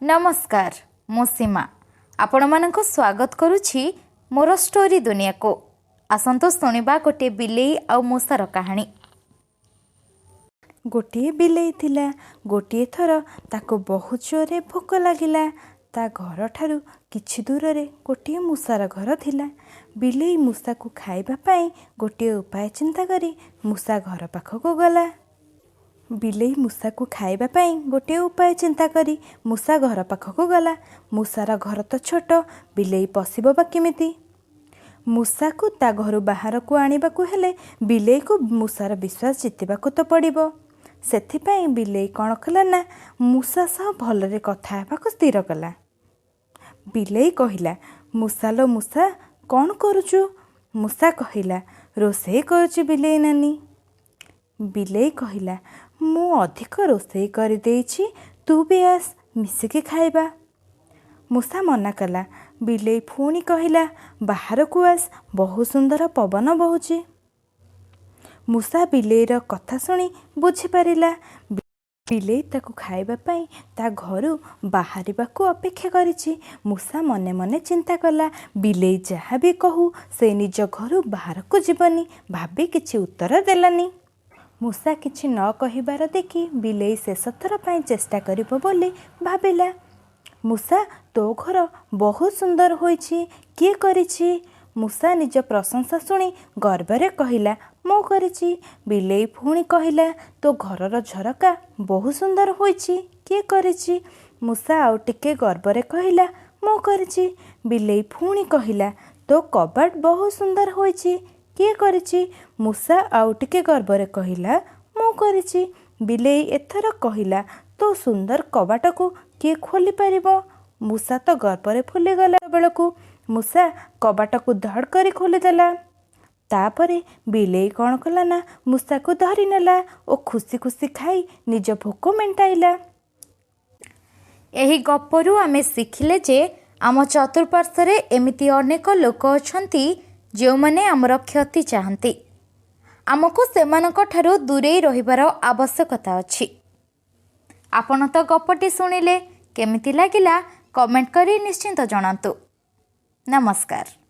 ନମସ୍କାର, ମୁଁ ସୀମା ଆପଣମାନଙ୍କୁ ସ୍ୱାଗତ କରୁଛି ମୋର ଷ୍ଟୋରି ଦୁନିଆକୁ। ଆସନ୍ତୁ ଶୁଣିବା ଗୋଟିଏ ବିଲେଇ ଆଉ ମୂଷାର କାହାଣୀ। ଗୋଟିଏ ବିଲେଇ ଥିଲା। ଗୋଟିଏ ଥର ତାକୁ ବହୁତ ଜୋରରେ ଭୋକ ଲାଗିଲା। ତା ଘରଠାରୁ କିଛି ଦୂରରେ ଗୋଟିଏ ମୂଷାର ଘର ଥିଲା। ବିଲେଇ ମୂଷାକୁ ଖାଇବା ପାଇଁ ଗୋଟିଏ ଉପାୟ ଚିନ୍ତା କରି ମୂଷା ଘର ପାଖକୁ ଗଲା। ବିଲେଇ ମୂଷାକୁ ଖାଇବା ପାଇଁ ଗୋଟିଏ ଉପାୟ ଚିନ୍ତା କରି ମୂଷା ଘର ପାଖକୁ ଗଲା। ମୂଷାର ଘର ତ ଛୋଟ, ବିଲେଇ ପଶିବ ବା କେମିତି? ମୂଷାକୁ ତା ଘରୁ ବାହାରକୁ ଆଣିବାକୁ ହେଲେ ବିଲେଇକୁ ମୂଷାର ବିଶ୍ୱାସ ଜିତିବାକୁ ତ ପଡ଼ିବ। ସେଥିପାଇଁ ବିଲେଇ କ'ଣ କଲା ନା, ମୂଷା ସହ ଭଲରେ କଥା ହେବାକୁ ସ୍ଥିର କଲା। ବିଲେଇ କହିଲା, "ମୂଷା ଲୋ ମୂଷା, କ'ଣ କରୁଛୁ?" ମୂଷା କହିଲା, "ରୋଷେଇ କରୁଛି ବିଲେଇ ନାନୀ।" ବିଲେଇ କହିଲା, "ମୁଁ ଅଧିକ ରୋଷେଇ କରିଦେଇଛି, ତୁ ବି ଆସ, ମିଶିକି ଖାଇବା।" ମୂଷା ମନା କଲା। ବିଲେଇ ପୁଣି କହିଲା, "ବାହାରକୁ ଆସ, ବହୁତ ସୁନ୍ଦର ପବନ ବହୁଛି।" ମୂଷା ବିଲେଇର କଥା ଶୁଣି ବୁଝିପାରିଲା, ବିଲେଇ ତାକୁ ଖାଇବା ପାଇଁ ତା ଘରୁ ବାହାରିବାକୁ ଅପେକ୍ଷା କରିଛି। ମୂଷା ମନେ ମନେ ଚିନ୍ତା କଲା, ବିଲେଇ ଯାହା ବି କହୁ ସେ ନିଜ ଘରୁ ବାହାରକୁ ଯିବନି ଭାବି କିଛି ଉତ୍ତର ଦେଲାନି। ମୂଷା କିଛି ନ କହିବାର ଦେଖି ବିଲେଇ ଶେଷଥର ପାଇଁ ଚେଷ୍ଟା କରିବ ବୋଲି ଭାବିଲା। "ମୂଷା, ତୋ ଘର ବହୁତ ସୁନ୍ଦର ହୋଇଛି, କିଏ କରିଛି?" ମୂଷା ନିଜ ପ୍ରଶଂସା ଶୁଣି ଗର୍ବରେ କହିଲା, "ମୁଁ କରିଛି।" ବିଲେଇ ପୁଣି କହିଲା, "ତୋ ଘରର ଝରକା ବହୁତ ସୁନ୍ଦର ହୋଇଛି, କିଏ କରିଛି?" ମୂଷା ଆଉ ଟିକେ ଗର୍ବରେ କହିଲା, "ମୁଁ କରିଛି।" ବିଲେଇ ପୁଣି କହିଲା, "ତୋ କବାଟ ବହୁତ ସୁନ୍ଦର ହୋଇଛି, କିଏ କରିଛି?" ମୂଷା ଆଉ ଟିକେ ଗର୍ବରେ କହିଲା, "ମୁଁ କରିଛି।" ବିଲେଇ ଏଥର କହିଲା, "ତୋ ସୁନ୍ଦର କବାଟକୁ କିଏ ଖୋଲିପାରିବ?" ମୂଷା ତ ଗର୍ବରେ ଫୁଲିଗଲା ବେଳକୁ ମୂଷା କବାଟକୁ ଧଡ଼ କରି ଖୋଲିଦେଲା। ତାପରେ ବିଲେଇ କ'ଣ କଲା ନା, ମୂଷାକୁ ଧରି ନେଲା ଓ ଖୁସି ଖୁସି ଖାଇ ନିଜ ଭୋକ ମେଣ୍ଟାଇଲା। ଏହି ଗପରୁ ଆମେ ଶିଖିଲେ ଯେ ଆମ ଚତୁଃପାର୍ଶ୍ୱରେ ଏମିତି ଅନେକ ଲୋକ ଅଛନ୍ତି, ଯେଉଁମାନେ ଆମର କ୍ଷତି ଚାହାନ୍ତି। ଆମକୁ ସେମାନଙ୍କଠାରୁ ଦୂରେଇ ରହିବାର ଆବଶ୍ୟକତା ଅଛି। ଆପଣ ତ ଗପଟି ଶୁଣିଲେ, କେମିତି ଲାଗିଲା କମେଣ୍ଟ କରି ନିଶ୍ଚିନ୍ତ ଜଣାନ୍ତୁ। ନମସ୍କାର।